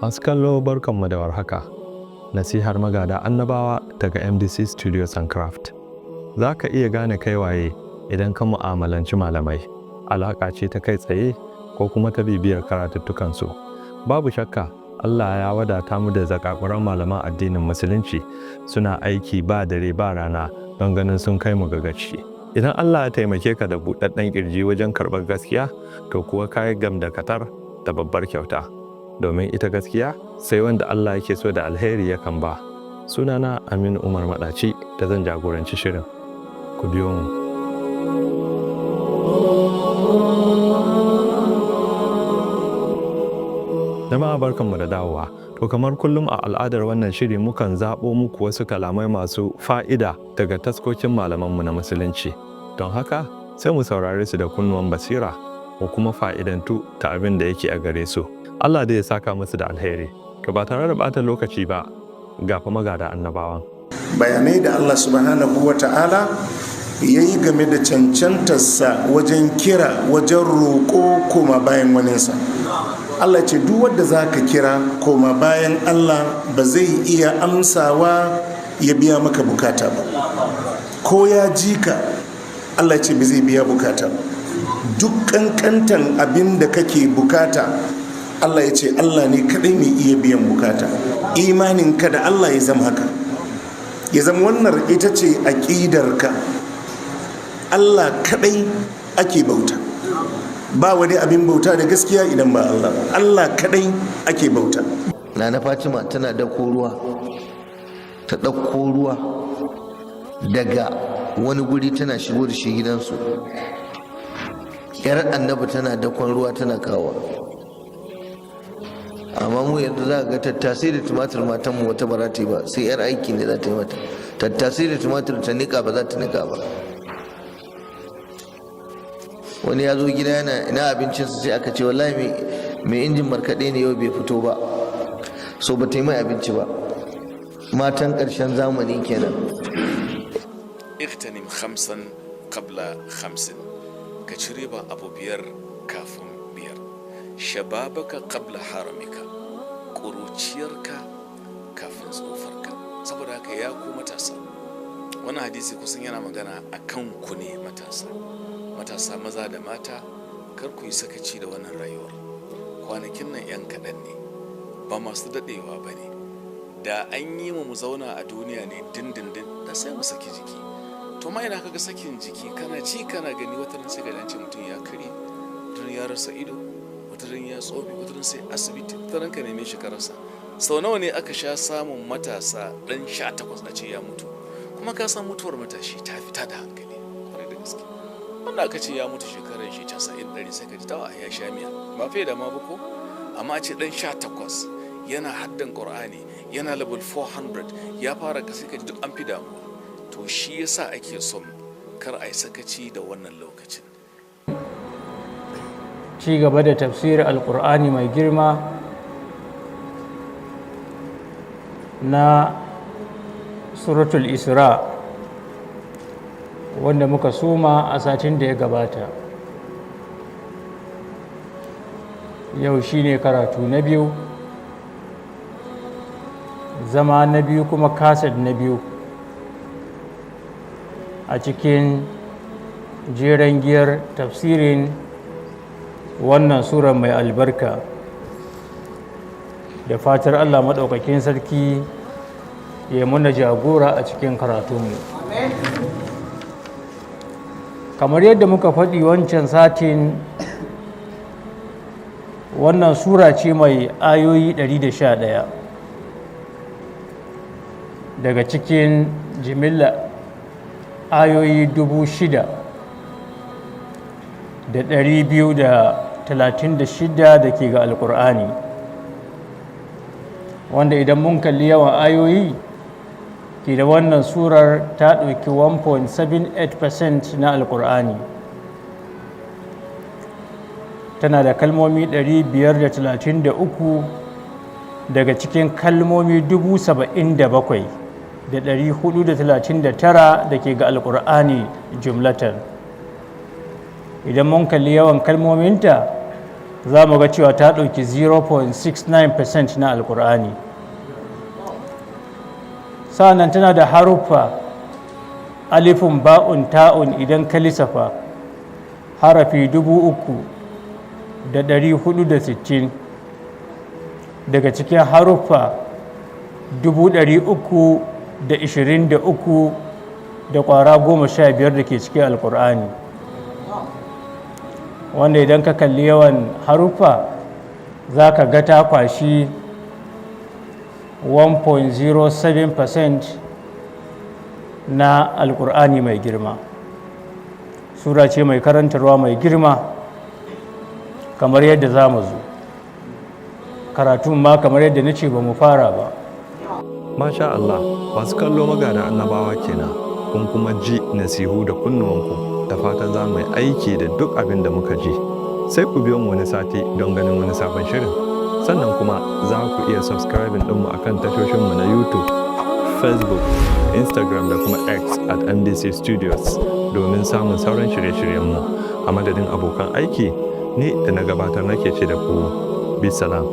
Masu kallo, barkanmu da warhaka. Nasihar magada annabawa daga MDC Studios and Craft. Za ka iya gane kai waye idan ka mu'amalanci malamai. Alaƙa ce ta kai tsaye ko kuma ta bibiyar karatuttukansu. Babu shakka Allah ya wadata mu da zakakuran malaman addinin Musulunci, suna aiki ba dare ba rana don ganin sun kai mu ga gaci. Idan Allah ya taimake ka da buɗaɗɗen ƙirji wajen karɓar gaskiya, to kuwa ka yi gamdakatar da babbar kyauta. Domin ita gaskiya sai wanda Allah yake so da alheri yakan ba. Sunana Aminu Umar Maɗaci da zan jagoranci shirin. Ku biyo mu. Jama'a, barkanmu da dawowa. To, kamar kullum a al'adar wannan shiri, mukan zaɓo muku wasu kalamai masu fa'ida daga taskokin malamanmu na Musulunci. Don haka sai mu saurare su da kunnuwan basira mu kuma fa'idantu ta abin da yake a gare su. Allah dai ya saka musu da alheri. To, ba tare da ɓata lokaci ba, ga fa magada annabawan. Bayanai da Allah subhanahu wa ta'ala ya yi game da cancantarsa wajen kira, wajen roƙo koma bayan waninsa. Allah ce duk wanda za ka kira koma bayan Allah ba zai iya amsawa ya biya maka bukata ba. Ko ya ji ka, Allah ce ba zai biya bukata ba. Duk kankantan abin da kake bukata, Allah ya ce Allah ne kadai mai iya biyan bukata. Imaninka da Allah ya zama haka, ya zama wannan ita ce aƙidarka. Allah kadai ake bauta, ba wani abin bauta da gaskiya idan ba Allah ba. Allah kadai ake bauta. Nana Fatima tana dako ruwa, ta ɗauko ruwa daga wani guri tana shigo da shi gidansu. Yar Annabi tana dakon ruwa tana kawo. Amma mu yanzu za ga tattasai da tumatir, matan mu wata ba za ta yi ba, sai yar aiki ne za ta yi mata tattasai da tumatir ta nika. Ba za ta nika ba. Wani ya zo gida yana ina abincinsa, sai aka ce wallahi mai injin markaɗe ne yau bai fito ba, so ba ta yi mai abinci ba. Matan ƙarshen zamani kenan. اغتنم خمسا قبل خمس، ka ci riba abu 5 kafin 5. شبابك قبل هرمك، ƙuruciyarka kafin tsufarka. Saboda haka, ya ku matasa, wannan hadisi kusan yana magana a kan ku ne matasa, matasa maza da mata. Kar ku yi sakaci da wannan rayuwar. Kwanakin nan 'yan kaɗan ne, ba masu daɗewa ba ne. Da an yi mu mu zauna a duniya ne dindindin, da sai mu saki jiki. To ma ina kaga sakin jiki? Kana ci kana gani, wata ran sai ka ce mutum ya kare, wata ya rasa ido, wata ya tsofe, wata sai asibiti, wata ran ka neme shi ka rasa. Sau nawa ne aka sha samun matasa dan 18 a ce ya mutu? Kuma ka san mutuwar matashi ta fita da hankali kwarai da gaske. Wanda aka ce ya mutu shekarar shi 90, 100, sai ka ji tawa ya sha miya, ba fiye da ma ba ko. Amma a ce dan 18 yana haddan Qur'ani, yana level 400, ya fara ka, sai ka ji duk an fi damuwa. To, shi yasa ake son kar a yi sakaci da wannan lokacin. Ci gaba da tafsirin Alkur'ani mai girma na Suratul Isra, wanda muka soma a satin da ya gabata. Yau shine karatu na biyu, zama na biyu, kuma kaset na biyu a cikin jeren giyar tafsirin wannan sura mai albarka. Da fatar Allah maɗaukakin sarki ya muna jagora a cikin karatunmu. Kamar yadda muka faɗi wancan satin, wannan sura ce mai ayoyi 111 daga cikin jimilla ayoyi 6,236 da ke ga Alkur'ani, wanda idan mun kalli yawan ayoyi ke da wannan surar, ta ɗauki 1.78% na Alkur'ani. Tana da kalmomi 533 daga cikin kalmomi 77,439 da ke ga Alkur'ani jumlatan. Idan mun kalli yawan kalmominta za mu ga cewa ta ɗauki 0.69% na Alkur'ani. Sa'annan tana da haruffa alifun, ba'un, ta'un. Idan ka lissafa, harafi 3,460 daga cikin haruffa 323,015 da ke cikin Alkur'ani, wanda idan ka kalli yawan haruffa za ka ga ta kwashi 1.07% na Alkur'ani mai girma. Sura ce mai karantarwa mai girma, kamar yadda za mu zo karatun ma, kamar yadda na ce ba mu fara ba. Masha Allah, masu kallo, magada annabawa kenan. Kun kuma ji nasihu da kunnuwanku, da fatan za mu yi aiki da duk abin da muka ji. Sai ku biyo mu wani sati don ganin wani sabon shirin. Sannan kuma za ku iya subscribing ɗinmu akan tashoshinmu na YouTube, Facebook, Instagram da kuma X @MDC Studios domin samun sauran shirye-shiryenmu. A madadin abokan aiki, ni da na gabatar nake ce da ku, bisalam.